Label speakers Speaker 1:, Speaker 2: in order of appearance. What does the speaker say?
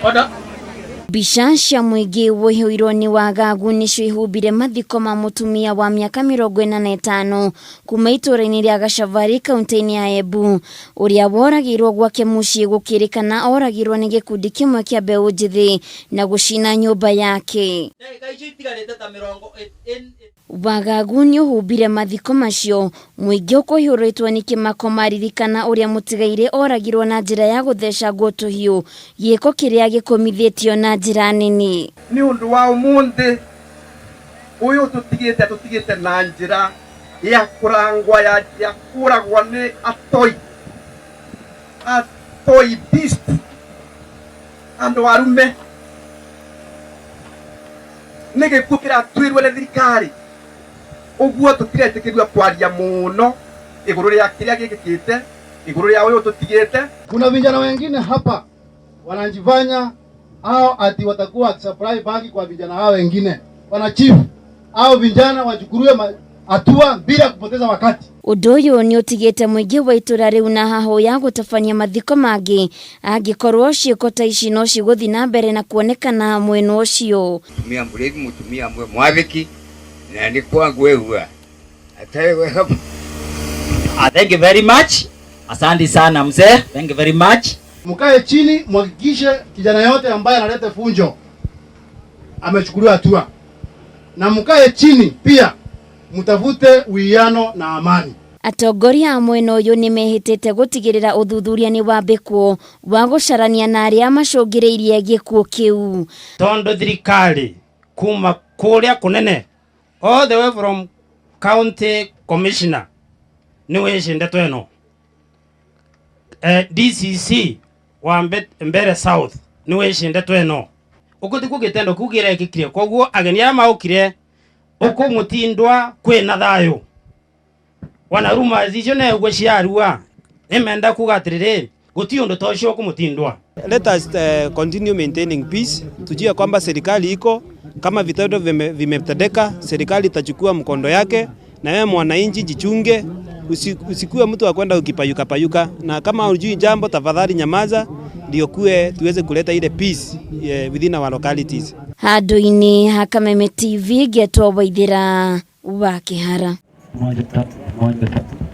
Speaker 1: Order.
Speaker 2: Mbica cia mũingĩ ũihũirwo nĩ wagagu nĩcio ihumbire mathiko ma mũtumia wa mĩaka 45 kuma itũũra-inĩ rĩa Gacavari kaunti-inĩ ya Embu ũrĩa woragĩirwo gwake mũciĩ gũkĩrĩkana oragirwo nĩ gĩkundi kĩmwe kĩa mbeũ njĩthĩ na gũcina nyũmba yake.
Speaker 1: Ndagĩka icio itigarĩte ta mĩrongo
Speaker 2: Wagagu nĩ ũhumbire mathiko macio mũingĩ ũkũihũrĩtwo nĩ kĩmako maririkana ũrĩa mũtigairĩ oragirwo na njĩra ya gũthecangwo tũhiũ gĩko kĩrĩa gĩkũmithĩtio na njĩra nene.
Speaker 3: Nĩ ũndũ wa ũmũthĩ ũyũ tũtigĩte tũtigĩte na njĩra ya kũrangwa ya, ya kũragwo nĩ atoi atoi beast andũ arume nĩ gĩkuũ kĩratuĩrwo nĩ thirikari ũguo tũtiretĩkĩrio kwaria mũno igũrũ rĩa kĩrĩa gĩkĩkĩte igũrũ rĩa ũyũ tũtigĩte.
Speaker 4: Kuna vijana wengine hapa wanajifanya hao ati watakuwa wakisupply bangi kwa vijana hao wengine. Wana chief hao vijana wachukuliwe hatua bila kupoteza wakati.
Speaker 2: Ũndũ ũyũ nĩ ũtigĩte mũingĩ wa itũra rĩu na hahũ ya gũtabania mathiko mangĩ angĩkorwo ciĩko ta ici no cigũthiĩ na mbere na kuonekana mwena ũcio.
Speaker 5: Mutumia mũrĩthi mutumia mwathĩki na nĩ kwangwĩhua atarĩ wega.
Speaker 1: Thank you very much. Asante sana mzee. Thank you very much.
Speaker 4: Mkae chini mhakikishe kijana yote ambaye analeta funjo amechukuliwa hatua, na mkae chini pia mtafute uwiano na amani.
Speaker 2: Atongoria a mwena ũyũ nĩ mehĩtĩte gũtigĩrĩra ũthuthuria nĩ wambĩkwo wa gũcarania na arĩa macũngĩrĩirie gĩkuũ kĩu.
Speaker 6: Tondu thirikari kuma kuria kunene all the way from county commissioner ni wici ndeto ĩno, DCC wa Mbere South ni wici ndeto ĩno, uku tikuo gĩtendo kĩu kĩrekĩkire. Koguo ageni arĩa maũkire uku mũtindwa kwĩna thayũ wana rumors icio neguo ciarua nimenda kuga atiriri guti undu ta ucio kumutindwa.
Speaker 7: Let us continue maintaining peace. Tujue kwamba serikali iko, kama vitendo vimetendeka, serikali itachukua mkondo yake, na wewe mwananchi jichunge, usikuwe mtu wa kwenda ukipayuka payuka, na kama hujui jambo tafadhali nyamaza, ndio kuwe tuweze kuleta ile peace within our localities.
Speaker 2: Handũ-inĩ ha Kameme TV ngetwo Waithĩra wa Kĩhara.
Speaker 8: 1 3 1 3.